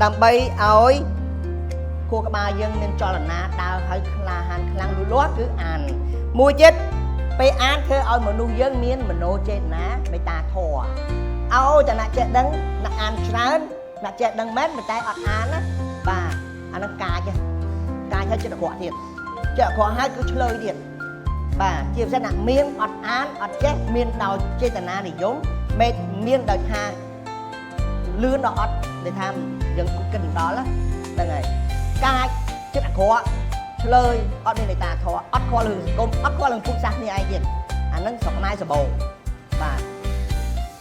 ដើម្បីឲ្យខួរក្បាលយើងមានចលនាដើរឲ្យក្លាហានខ្លាំងលូតលាស់គឺអានមួយទៀតពេលអានធ្វើឲ្យមនុស្សយើងមានមនោចេតនាមេត្តាធម៌ឲ្យតែអ្នកចេះដឹងអ្នកអានច្រើនអ្នកចេះដឹងមែនប៉ុន្តែអត់អានណាបាទអាហ្នឹងកាចហ៎កាចហើយចិត្តអាក្រក់ទៀតចិត្តអាក្រក់ហើយគឺឆ្លើយទៀតបាទជាពិសេសអ្នកមានអត់អានអត់ចេះមានដោយចេតនានិយមមេមានដោយថា លឿនដល់អត់ដែលថាយើងគិតមិនដល់ហ្នឹងហើយកាចចិត្តអាក្រក់ឆ្លើយអត់មានមេត្តាធម៌អត់ខ្វល់រឿងសង្គមអត់ខ្វល់រឿងភូមិសាស្ត្រនេះឯងទៀតអាហ្នឹងស្រុកខ្មែរសបោបាទ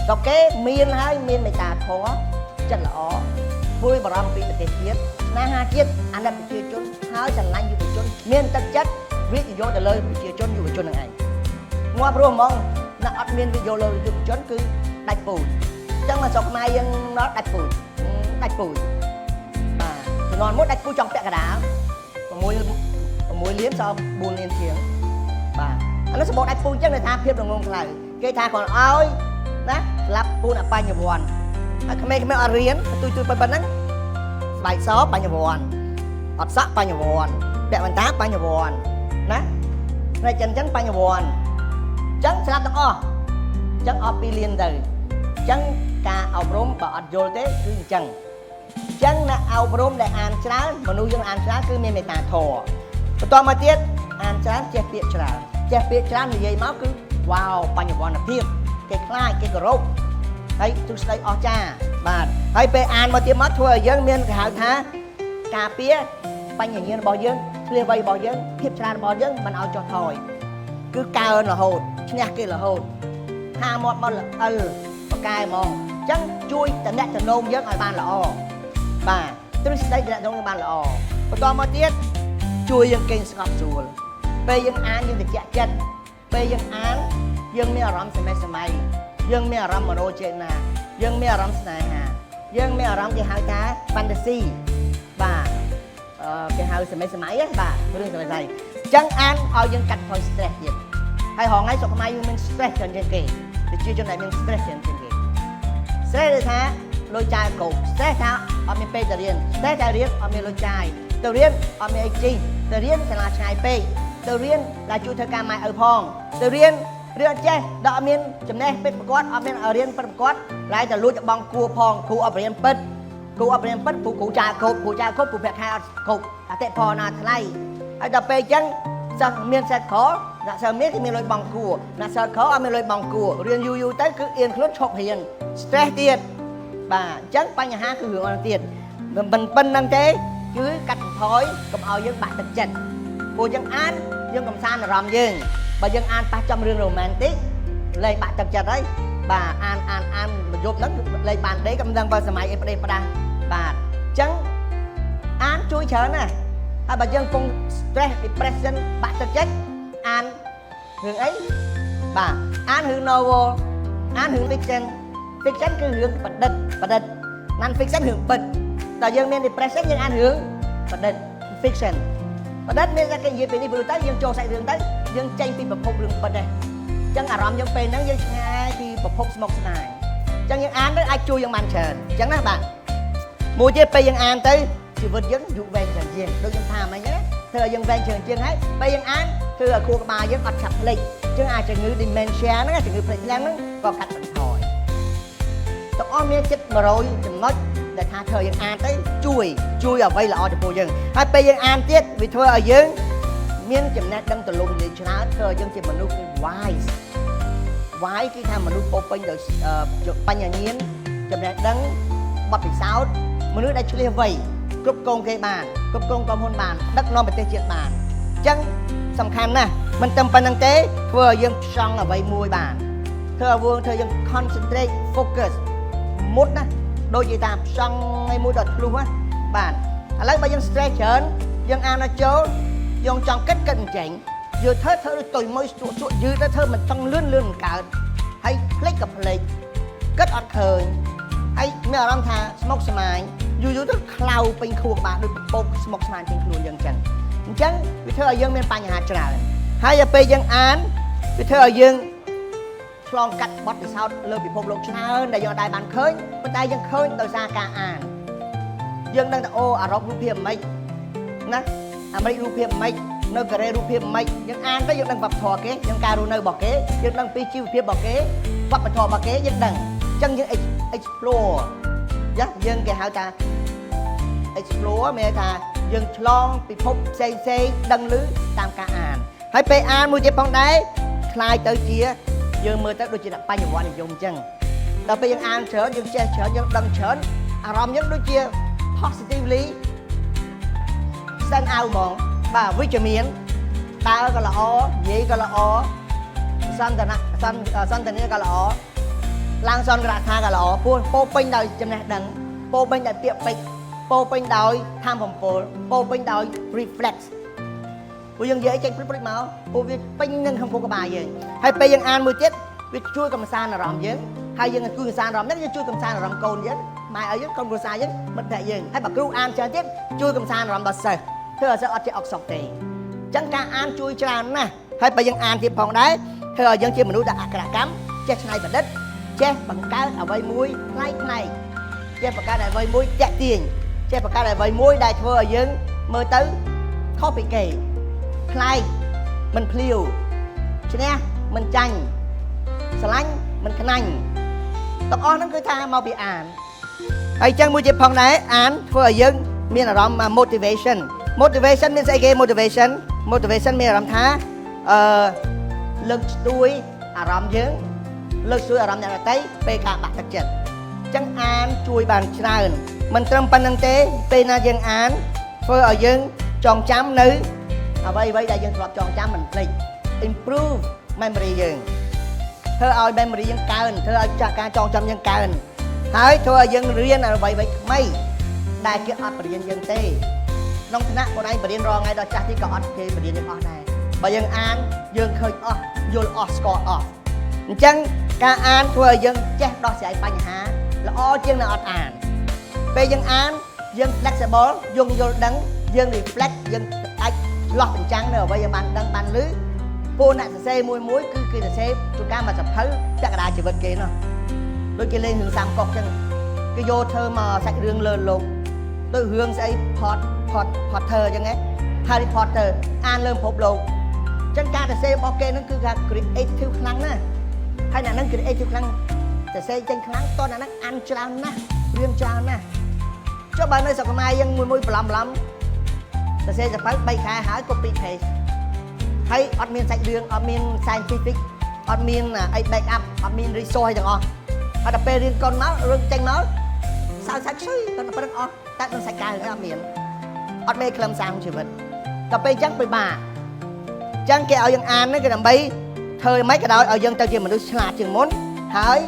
ស្រុកគេមានហើយមានមេត្តាធម៌ចិត្តល្អព្រួយបារម្ភពីប្រទេសជាតិស្នេហាជាតិអាណិតប្រជាជនហើយស្រឡាញ់យុវជនមានទឹកចិត្តវិនិយោគទៅលើប្រជាជនយុវជនហ្នឹងឯងងាប់រស់ហ្មងណាអត់មានវិនិយោគលើយុវជនគឺដាច់ពូជ ចឹងមកស្រុកខ្មែរយើងដល់ដាច់ពូជដាច់ពូជបាទជំនាន់មួយដាច់ពូជចង់ពាក់កណ្ដាល6 6លានសល់4លានជាងបាទអានោះសម្បូរដាច់ពូជចឹងគេថាភាពល្ងងខ្លៅគេថាគាត់ឲ្យណាស្លាប់ពូនអបញ្ញវន្តហើយក្មេងៗអត់រៀនទុយទុយប៉ុណ្ណឹងស្បែកសបញ្ញវន្តអត់សក់បញ្ញវន្តពាក់វ៉ែនតាបញ្ញវន្តណាផ្នែកចិនចឹងបញ្ញវន្តចឹងស្លាប់ទាំងអស់ចឹងអស់2លានទៅ អញ្ចឹងការអប់រំបើអត់យល់ទេគឺអញ្ចឹងអញ្ចឹងអ្នកអប់រំដែលអានច្រើនមនុស្សយើងអានច្រើនគឺមានមេត្តាធម៌បន្តមកទៀតអានច្រើនចេះពាក្យច្រើនចេះពាក្យច្រើននិយាយមកគឺវ៉ាវបញ្ញវន្តភាពគេខ្លាចគេគោរពហើយទ្រឹស្ដីអស្ចារ្យបាទហើយពេលអានមកទៀតមកធ្វើឲ្យយើងមានគេហៅថាការពារបញ្ញាញាណរបស់យើងឆ្លៀសវៃរបស់យើងភាពច្រើនរបស់យើងមិនឲ្យចុះថយគឺកើនរហូតឈ្នះគេរហូត ហាមាត់មកល្អិលបកែហ្មងអញ្ចឹងជួយតំណាក់តំណងយើងឲ្យបានល្អបាទទ្រឹស្ដីតំណាក់តំណងយើងបានល្អបន្តមកទៀតជួយយើងគេងស្ងប់ស្រួលពេលយើងអានយើងត្រជាក់ចិត្តពេលយើងអានយើងមានអារម្មណ៍សម័យសម័យយើងមានអារម្មណ៍មនោចេតនាយើងមានអារម្មណ៍ស្នេហាយើងមានអារម្មណ៍គេហៅថា fantasy បាទអឺគេហៅសម័យសម័យហ្នឹងបាទរឿងសម័យសម័យអញ្ចឹងអានឲ្យយើងកាត់ថយ stress ទៀតហើយរហងៃស្រុកខ្មែរយើងមាន stress ច្រើនជាងគេប្រជាជនដែលមាន stress ច្រើនជាងគេ stress គឺថាលុយចាយកោ stress ថាអត់មានពេលទៅរៀន stress តែរៀនអត់មានលុយចាយទៅរៀនអត់មានអីជីទៅរៀនសាលាឆ្ងាយពេកទៅរៀនដែលជួយធ្វើការម៉ែឪផងទៅរៀនរៀនអត់ចេះដល់អត់មានចំណេះពិតប្រកបអត់មានរៀនពិតប្រកបឡើយតែលួចបងគួផងគ្រូអត់រៀនពិតគ្រូអត់រៀនពិតគ្រូគ្រូចាយគ្រប់គ្រូចាយគ្រប់គ្រូប្រាក់ខែអត់គ្រប់អតិផរណាថ្លៃហើយដល់ពេលអញ្ចឹងសិស្សមានសិស្សក្រអ្នកសិស្សមានគេមានលុយបងគួអ្នកសិស្សក្រអត់មានលុយបងគួរៀនយូរយូរទៅគឺអៀនខ្លួនឈប់រៀន stress ទៀតបាទអញ្ចឹងបញ្ហាគឺរឿងអស់ទៀតមិនប៉ុណ្្នឹងទេគឺកាត់បន្ថយកុំឲ្យយើងបាក់ទឹកចិត្តព្រោះយើងអានយើងកំសាន្តអារម្មណ៍យើងបើយើងអានប៉ះចំរឿង romantic លែងបាក់ទឹកចិត្តហើយបាទអានអានអានមួយយប់ហ្នឹងលែងបានដេកក៏មិនដឹងបើសម័យអីប្តេផ្ដាស់បាទអញ្ចឹងអានជួយច្រើនណាស់ហើយបើយើងកំពុង stress depression បាក់ទឹកចិត្តអានរឿងអីបាទអានរឿង novel អានរឿង fiction fiction គឺរឿងប្រឌិតប្រឌិត non fiction រឿងពិតតែយើងមាន depression យើងអានរឿងប្រឌិត fiction ប្រឌិតមានតែគេនិយាយពីនេះព្រោះទៅយើងចូលសាច់រឿងទៅយើងចេញពីប្រភពរឿងពិតដែរអញ្ចឹងអារម្មណ៍យើងពេលហ្នឹងយើងឆ្ងាយពីប្រភពស្មុគស្មាញអញ្ចឹងយើងអានទៅអាចជួយយើងបានច្រើនអញ្ចឹងណាបាទមួយទៀតពេលយើងអានទៅជីវិតយើងយុវែងច្រើនជាងដូចខ្ញុំថាមិញហ្នឹងណាធ្វើឲ្យយើងវែងច្រើនជាងហើយពេលយើងអានធ្វើឲ្យខួរក្បាលយើងអត់ឆាប់ភ្លេចអញ្ចឹងអាចជំងឺ dementia ហ្នឹងជំងឺភ្លេចភ្លាំងហ្នឹងក៏កាត់បន្ថយទាំងអស់មានចិត្ត100ចំណុចដែលថាធ្វើឲ្យយើងអានទៅជួយជួយអ្វីល្អចំពោះយើងហើយពេលយើងអានទៀតវាធ្វើឲ្យយើងមានចំណេះដឹងទូលំទូលាយច្រើនធ្វើឲ្យយើងជាមនុស្សគឺ wise wise គឺថាមនុស្សពោពេញដោយបញ្ញាញាណចំណេះដឹងបទពិសោធន៍មនុស្សដែលឆ្លៀសវៃគ្រប់គ្រងគេបានគ្រប់គ្រងក្រុមហ៊ុនបានដឹកនាំប្រទេសជាតិបានអញ្ចឹងសំខាន់ណាស់មិនត្រឹមប៉ុណ្្នឹងទេធ្វើឲ្យយើងផ្ចង់អ្វីមួយបានធ្វើឲ្យយើងធ្វើយើង concentrate focus មុតណាដូចជាថាផ្ចង់ឯមួយដល់ធ្លុះណាបាទឥឡូវបើយើង stress ច្រើនយើងអានដល់ចូលយើងចង់គិតគិតអញ្ចឹងយើងធ្វើធ្វើដូចតុយមួយស្ទក់ស្ទក់យឺតទៅធ្វើមិនចង់លឿនលឿនមិនកើតហើយភ្លេចក៏ភ្លេចគិតអត់ឃើញហើយមានអារម្មណ៍ថាស្មុគស្មាញយូរយូរទៅខ្លៅពេញខួរក្បាលដូចពពកស្មុគស្មាញពេញខ្លួនយើងអញ្ចឹងអញ្ចឹងវាធ្វើឲ្យយើងមានបញ្ហាច្រើនហើយដល់ពេលយើងអានវាធ្វើឲ្យយើង ឆ្លងកាត់បទពិសោធន៍លើពិភពលោកច្រើនដែលយើងអត់ដែលបានឃើញប៉ុន្តែយើងឃើញដោយសារការអាន យើងដឹងថាអូអារ៉ុបរូបភាពមិនណាអាមេរិករូបភាពមិននៅកូរ៉េរូបភាពមិនយើងអានទៅយើងដឹងវប្បធម៌គេយើងការរស់នៅរបស់គេយើងដឹងពីជីវភាពរបស់គេវប្បធម៌របស់គេយើងដឹងអញ្ចឹងយើង explore យ៉ាយើងគេហៅថា explore មានន័យថាយើងឆ្លងពិភពផ្សេងផ្សេងដឹងឮតាមការអានហើយពេលអានមួយទៀតផងដែរក្លាយទៅជាយើងមើលទៅដូចជាអ្នកបញ្ញវន្តនិយមអញ្ចឹងដល់ពេលយើងអានច្រើនយើងចេះច្រើនយើងដឹងច្រើនអារម្មណ៍យើងដូចជា positively stand out ហ្មងបាទវិជ្ជមានដើរក៏ល្អនិយាយក៏ល្អសន្តានៈសន្សន្តានាក៏ល្អឡើងសន្ទរថាក៏ល្អពោះពោពេញដោយចំណេះដឹងពោពេញដោយពាក្យពេចន៍ពោពេញដោយធម៌បំពលពោពេញដោយ reflex ព្រោះយើងនិយាយចេញព្រិចៗមកព្រោះវាពេញនឹងក្នុងខួរក្បាលយើងហើយពេលយើងអានមួយទៀតវាជួយកំសាន្តអារម្មណ៍យើងហើយយើងជួយកំសាន្តអារម្មណ៍ហ្នឹងយើងជួយកំសាន្តអារម្មណ៍កូនយើងម៉ែឲ្យយើងកូនគ្រួសារយើងមិត្តភក្តិយើងហើយបើគ្រូអានច្រើនទៀតជួយកំសាន្តអារម្មណ៍ដល់សិស្សធ្វើឲ្យសិស្សអត់ចេះអផ្សុកទេអញ្ចឹងការអានជួយច្រើនណាស់ហើយបើយើងអានទៀតផងដែរធ្វើឲ្យយើងជាមនុស្សដែលអក្ខរកម្មចេះច្នៃប្រឌិតចេះបង្កើតអ្វីមួយប្លែកប្លែកចេះបង្កើតអ្វីមួយតាក់ទាញចេះបង្កើតអ្វីមួយដែលធ្វើឲ្យយើងមើលទៅខុសពីគេ ប្លែកមិនភ្លាវឈ្នះមិនចាញ់ស្រឡាញ់មិនខ្នាញ់ទាំងអស់ហ្នឹងគឺថាមកពីអានហើយអញ្ចឹងមួយទៀតផងដែរអានធ្វើឲ្យយើងមានអារម្មណ៍ motivation motivation មានស្អីគេ motivation motivation មានអារម្មណ៍ថាអឺលើកស្ទួយអារម្មណ៍យើងលើកស្ទួយអារម្មណ៍អ្នកដទៃពេលការបាក់ទឹកចិត្តអញ្ចឹងអានជួយបានច្រើនមិនត្រឹមប៉ុណ្្នឹងទេពេលណាយើងអានធ្វើឲ្យយើងចងចាំនៅ អ្វីអ្វីដែលយើងធ្លាប់ចងចាំមិនភ្លេច improve memory យើងធ្វើឲ្យ memory យើងកើនធ្វើឲ្យចាក់ការចងចាំយើងកើនហើយធ្វើឲ្យយើងរៀនអ្វីអ្វីថ្មីដែលគេអត់បរៀនយើងទេក្នុងថ្នាក់ខ្លួនឯងបរៀនរាល់ថ្ងៃដល់ចាស់ទីក៏អត់គេបរៀនយើងអស់ដែរបើយើងអានយើងឃើញអស់យល់អស់ស្គាល់អស់អញ្ចឹងការអានធ្វើឲ្យយើងចេះដោះស្រាយបញ្ហាល្អជាងនៅអត់អាន ពេលយើងអានយើង flexible យើងយល់ដឹងយើង reflect យើងអាចឆ្លោះបញ្ចាំងនៅអ្វីយើងបានដឹងបានឮពួកអ្នកសរសេរមួយមួយគឺគេសរសេរជួនកាលមកសភៅពាក់កណ្ដាលជីវិតគេនោះដូចគេលេងរឿងសាមកុកចឹងគេយកធ្វើមកសាច់រឿងលើលោកដូចរឿងស្អី Pot Pot Potter ចឹងហ៎ Harry Potter អានលើពិភពលោកចឹងការសរសេររបស់គេហ្នឹងគឺថា creative ខ្លាំងណាស់ហើយអ្នកហ្នឹង creative ខ្លាំងសរសេរចេញខ្លាំងតោះអ្នកហ្នឹងអានច្រើនណាស់រៀនច្រើនណាស់ ចុះបើនៅស្រុកខ្មែរយើងមួយមួយបន្លំបន្លំសរសេរសភៅ3ខែហើយ copy paste ហើយអត់មានសាច់រឿងអត់មាន scientific អត់មានអី back up អត់មាន resource អីទាំងអស់ហើយដល់ពេលរៀនកុនមករឿងចេញមកសើសាច់ខ្ជុយតែប៉ុណ្្នឹងអស់តែនឹងសាច់កៅអត់មានអត់មានខ្លឹមសារក្នុងជីវិតដល់ពេលអញ្ចឹងពិបាកអញ្ចឹងគេឲ្យយើងអានហ្នឹងគឺដើម្បីធ្វើម៉េចក៏ដោយឲ្យយើងទៅជាមនុស្សឆ្លាតជាងមុនហើយ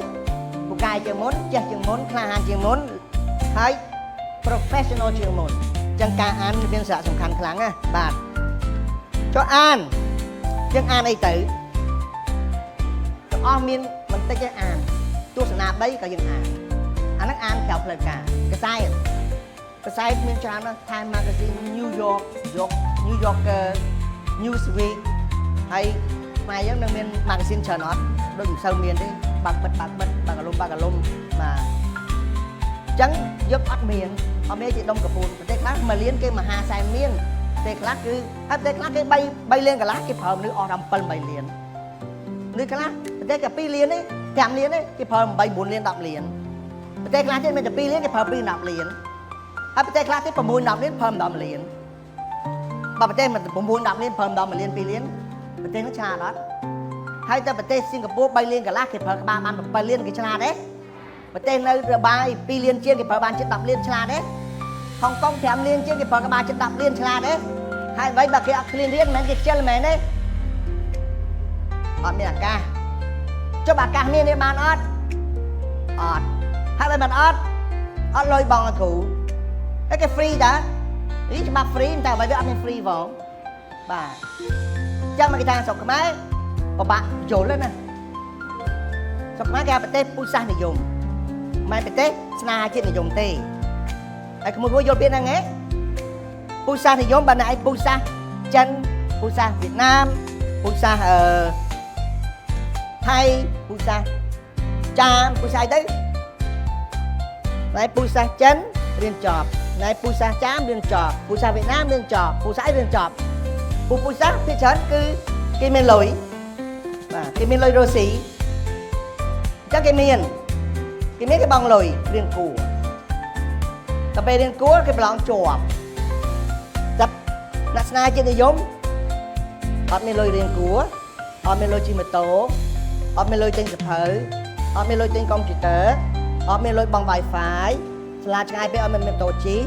ពូកែជាងមុនចេះជាងមុនក្លាហានជាងមុនហើយ professional ជាងមុនអញ្ចឹងការអានមានសារៈសំខាន់ខ្លាំងណាស់បាទចុះអានយើងអានអីទៅទាំងអស់មានបន្តិចឯងអានទស្សនា3ក៏យើងអានអាហ្នឹងអានក្រៅផ្លូវការកសែតកសែតមានច្រើនណាស់ Time Magazine New York York New Yorker Newsweek ហើយខ្មែរយើងនឹងមាន magazine ច្រើនអត់ដូចមិនសូវមានទេបាក់បិទបាក់បិទបាក់អាលុំបាក់អាលុំបាទ ចឹងយើងអត់មានអត់មានជាដុំកពូនប្រទេសខ្លះមួយលានគេមហាសែនមានប្រទេសខ្លះគឺហើយប្រទេសខ្លះគេ3 3លានកន្លះគេប្រើមនុស្សអស់ដល់7 8លាននេះខ្លះប្រទេសគេ2លាននេះ5លាននេះគេប្រើ8 9លាន10លានប្រទេសខ្លះទៀតមានតែ2លានគេប្រើ2 10លានហើយប្រទេសខ្លះទៀត6 10លានប្រើ10លានបើប្រទេសមិន6 10លានប្រើ10លាន2លានប្រទេសនោះឆ្លាតអត់ហើយតែប្រទេសសិង្ហបុរី3លានកន្លះគេប្រើក្បាលបាន7លានគេឆ្លាតទេ ប្រទេសនៅរបាយ2លានជាងគេប្រើបានជិត10លានឆ្លាតទេហុងកុង5លានជាងគេប្រើក្បាលជិត10លានឆ្លាតទេហើយអ្វីបើគេអត់ឃ្លានរៀនមិនមែនគេខ្ជិលមែនទេអត់មានឱកាសចុះបើឱកាសមាននេះបានអត់អត់ហើយបើមិនអត់អត់លុយបងឲ្យគ្រូហើយគេ free តានេះច្បាប់ free តែអ្វីវាអត់មាន free ផងបាទចាំមកគេថាស្រុកខ្មែរពិបាកយល់ណាស្រុកខ្មែរគេហៅប្រទេសពូជសាសន៍និយម មិនប្រទេសស្នាជាតិនិយមទេហើយក្មួយៗយល់ពាក្យហ្នឹងហ៎ពូជសាសន៍និយមបើណែឯងពូជសាសន៍ចិនពូជសាសន៍វៀតណាមពូជសាសន៍អឺថៃពូជសាសន៍ចាមពូជសាសន៍អីទៅណែពូជសាសន៍ចិនរៀនចប់ ណែពូជសាសន៍ចាមរៀនចប់ពូជសាសន៍វៀតណាមរៀនចប់ពូជសាសន៍អីរៀនចប់ពូពូជសាសន៍ភាគច្រើនគឺគេមានលុយបាទគេមានលុយរស់ស៊ីអញ្ចឹងគេមានគេបង់លុយរៀនគួរតែពេលរៀនគួរគេប្រឡងជាប់ចាប់អ្នកស្នាជាតិនិយមអត់មានលុយរៀនគួរអត់មានលុយជិះម៉ូតូអត់មានលុយទិញសៀវភៅអត់មានលុយទិញកុំព្យូទ័រអត់មានលុយបង់ Wi-Fi សាលាឆ្ងាយពេកអត់មានម៉ូតូជិះ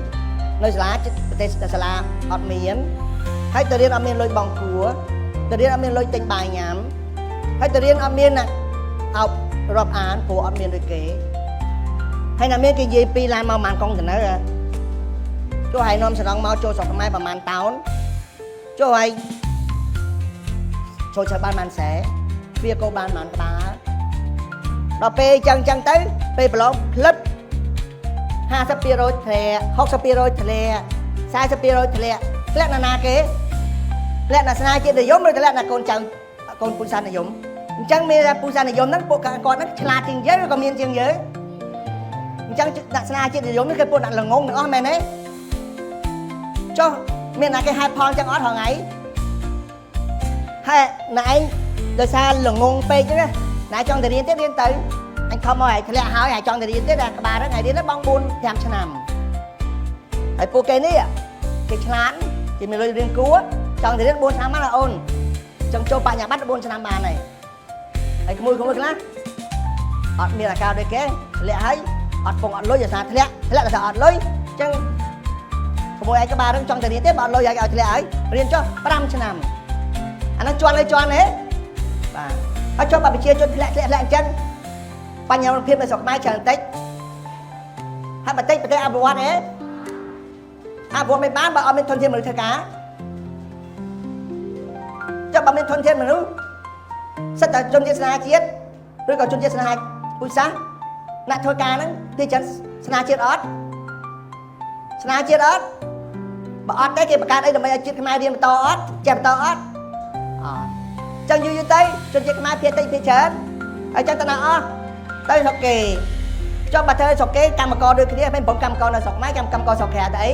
នៅសាលាជិតប្រទេសសាលាអត់មានហើយទៅរៀនអត់មានលុយបង់គួរទៅរៀនអត់មានលុយទិញបាយញ៉ាំហើយទៅរៀនអត់មានណាអោបរាប់អានព្រោះអត់មានដូចគេហើយណាមានគេនិយាយពីឡានមកប្រហែលកុងតឺន័រហ៎ចុះហើយនាំសំណងមកចូលស្រុកខ្មែរប្រហែលតោនចុះហើយចូលឆើបានប៉ុន្មានសែវាក៏បានប៉ុន្មានក្បាលដល់ពេលចឹងចឹងទៅពេលប្រឡងផ្លឹប 52%ធ្លាក់62%ធ្លាក់42%ធ្លាក់ធ្លាក់ណាណាគេធ្លាក់ណាស្នាជាតិនិយមឬធ្លាក់ណាកូនចៅកូនពូជសាសន៍និយមអញ្ចឹងមានថាពូជសាសន៍និយមហ្នឹងពួកគាត់ហ្នឹងឆ្លាតជាងយើងឬក៏មានជាងយើងអញ្ចឹងដាក់ស្នាជាតិនិយមនេះគឺពួកដាក់ល្ងងទាំងអស់មែនទេចុះមានណាគេហេតុផលអញ្ចឹងអត់ហងៃហើយណែឯងដោយសារល្ងងពេកអញ្ចឹងណាណែចង់ទៅរៀនទៀតរៀនទៅអញខំមកឲ្យធ្លាក់ហើយហើយចង់ទៅរៀនទៀតអាក្បាលហ្នឹងឲ្យរៀនទៅបង4 5ឆ្នាំហើយពួកគេនេះគេឆ្លាតគេមានលុយរៀនគួរចង់ទៅរៀន4ឆ្នាំបានអូនចង់ចូលបញ្ញាបត្រ4ឆ្នាំបានហើយហើយក្មួយក្មួយខ្លះអត់មានអាការដូចគេធ្លាក់ហើយអត់ពងអត់លុយដោយសារធ្លាក់ធ្លាក់ដោយសារអត់លុយអញ្ចឹងក្មួយឯងក្បាលហ្នឹងចង់ទៅរៀនទេបើអត់លុយឲ្យឲ្យធ្លាក់ហើយរៀនចុះ5ឆ្នាំអាហ្នឹងជន់ហើយជន់ហ៎បាទហើយចុះបើប្រជាជនធ្លាក់ធ្លាក់ធ្លាក់អញ្ចឹងបញ្ហាភាពនៅស្រុកខ្មែរច្រើនតិចហើយបន្តិចប្រទេសអភិវឌ្ឍហ៎អភិវឌ្ឍមិនបានបើអត់មានធនធានមនុស្សធ្វើការចុះបើមានធនធានមនុស្សសិតតែជនជាតិស្នេហាជាតិឬក៏ជនជាតិស្នេហាពូជសាសន៍អ្នកធ្វើការហ្នឹងគេច្រើនស្នេហាជាតិអត់ស្នេហាជាតិអត់បើអត់ទេគេបង្កើតអីដើម្បីឲ្យជាតិខ្មែររៀនបន្តអត់ចេះបន្តអត់អត់ចឹងយូរយូរទៅជនជាតិខ្មែរភាគតិចភាគច្រើនហើយចឹងទៅណាអស់ទៅស្រុកគេចុះបើធ្វើស្រុកគេកម្មករដូចគ្នាមិនព្រមកម្មករនៅស្រុកខ្មែរកម្មករស្រុកក្រៅទៅអី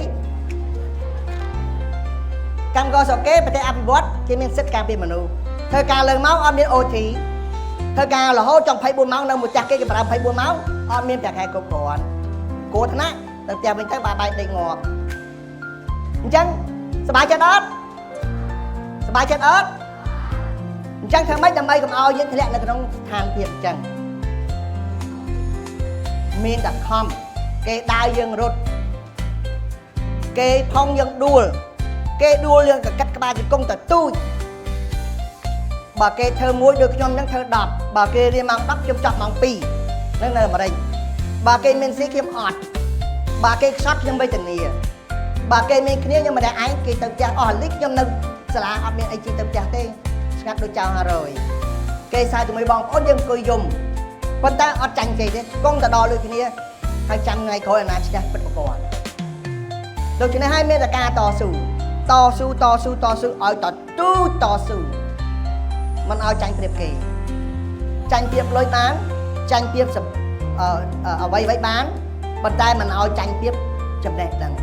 កម្មករស្រុកគេប្រទេសអភិវឌ្ឍគេមានសិទ្ធិការពារមនុស្សធ្វើការលើម៉ោងអត់មាន OT ធ្វើការរហូតចង់24ម៉ោងនៅមួយផ្ទះគេគេប្រើ24ម៉ោងអត់មានប្រាក់ខែគ្រប់គ្រាន់គ្រោះថ្នាក់ទៅផ្ទះវិញទៅបាយបាយដេកងាប់អញ្ចឹងសប្បាយចិត្តអត់សប្បាយចិត្តអត់អញ្ចឹងធ្វើម៉េចដើម្បីកុំឲ្យយើងធ្លាក់នៅក្នុងស្ថានភាពអញ្ចឹងមានតែខំគេដើរយើងរត់គេផុងយើងដួលគេដួលយើងក៏កាត់ក្បាលជង្គង់ទៅទូចបើគេធ្វើមួយដូចខ្ញុំហ្នឹងធ្វើ10បើគេរៀនម៉ោង10ខ្ញុំចប់ម៉ោង2ហ្នឹងនៅអាមេរិកបើគេមានស៊ីខ្ញុំអត់បើគេខ្សត់ខ្ញុំវេទនាបើគេមានគ្នាខ្ញុំម្នាក់ឯងគេទៅផ្ទះអស់លីកខ្ញុំនៅសាលាអត់មានអីជីទៅផ្ទះទេស្ងាត់ដូចចៅ500គេសើជាមួយបងប្អូនយើងអង្គុយយំប៉ុន្តែអត់ចាញ់គេទេគង់តែដល់ដូចគ្នាហើយចាំថ្ងៃក្រោយអាណាឈ្នះពិតប្រកបដូច្នេះហើយមានតែការតស៊ូតស៊ូតស៊ូតស៊ូឲ្យតទូចតស៊ូមិនឲ្យចាញ់ប្រៀបគេចាញ់ប្រៀបលុយបានចាញ់ប្រៀបអ្វីអ្វីបានប៉ុន្តែមិនឲ្យចាញ់ប្រៀបចំណេះដឹង។